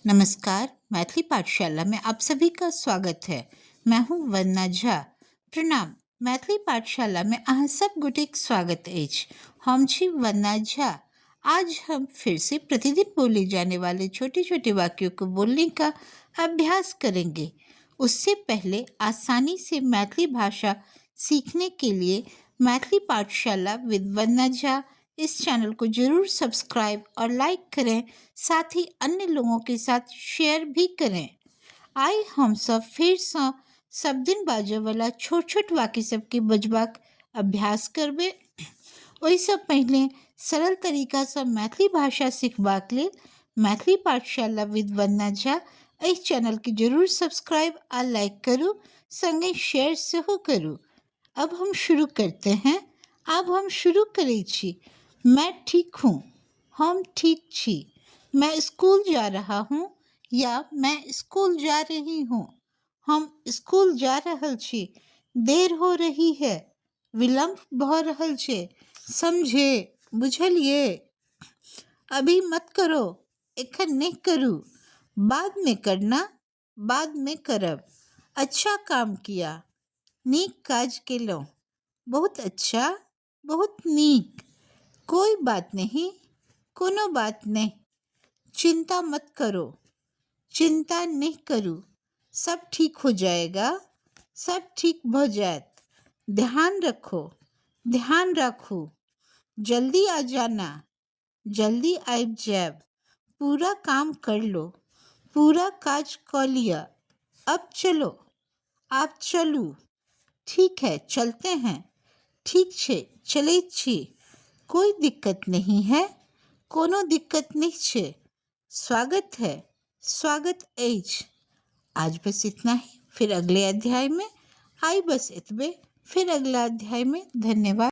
नमस्कार, मैथिली पाठशाला में आप सभी का स्वागत है। मैं हूं वंदना झा। प्रणाम, मैथिली पाठशाला में अहाँ सब गोटेक स्वागत अछि। हम छी वंदना झा। आज हम फिर से प्रतिदिन बोले जाने वाले छोटे छोटे वाक्यों को बोलने का अभ्यास करेंगे। उससे पहले आसानी से मैथिली भाषा सीखने के लिए मैथिली पाठशाला विद वंदना झा इस चैनल को जरूर सब्सक्राइब और लाइक करें, साथ ही अन्य लोगों के साथ शेयर भी करें। आइ हमसब फेरसँ सब दिन बाजयवला छोट छोट वाक्य सबके बजबाक अभ्यास करबै। ओहिसँ पहिने सरल तरीकासँ मैथिली भाषा सिखबाक लेल मैथिली पाठशाला विद वंदना झा एहि चैनलके जरूर सब्सक्राइब आ लाइक करू, सङ्गे शेयर सेहो करू। अब हम शुरू करते हैं। आब हम शुरू करै छी। मैं ठीक हूँ, हम ठीक छी। मैं स्कूल जा रहा हूँ या मैं स्कूल जा रही हूँ। हम स्कूल जा रहल छी। देर हो रही है, विलम्ब भऽ रहल छै। समझे, बुझलियै। अभी मत करो, एखन नहि करू। बाद में करना, बाद में करब। अच्छा काम किया, नीक काज केलहुँ। बहुत अच्छा, बहुत नीक। कोई बात नहीं, कोनो बात नहि। चिंता मत करो, चिंता नहि करू। सब ठीक हो जाएगा, सब ठीक भऽ जायत। ध्यान रखो, ध्यान राखू। जल्दी आ जाना, जल्दी आबि जायब। पूरा काम कर लो, पूरा काज कऽ लिअ। अब चलो, आब चलू। ठीक है, चलते हैं। ठीक छै, चलैत छी। कोई दिक्कत नहीं है, कोनो दिक्कत नहि छै। स्वागत है, स्वागत अछि। आज बस इतना ही, फिर अगले अध्याय में। आइ बस एतबे, फिर अगला अध्याय में। धन्यवाद।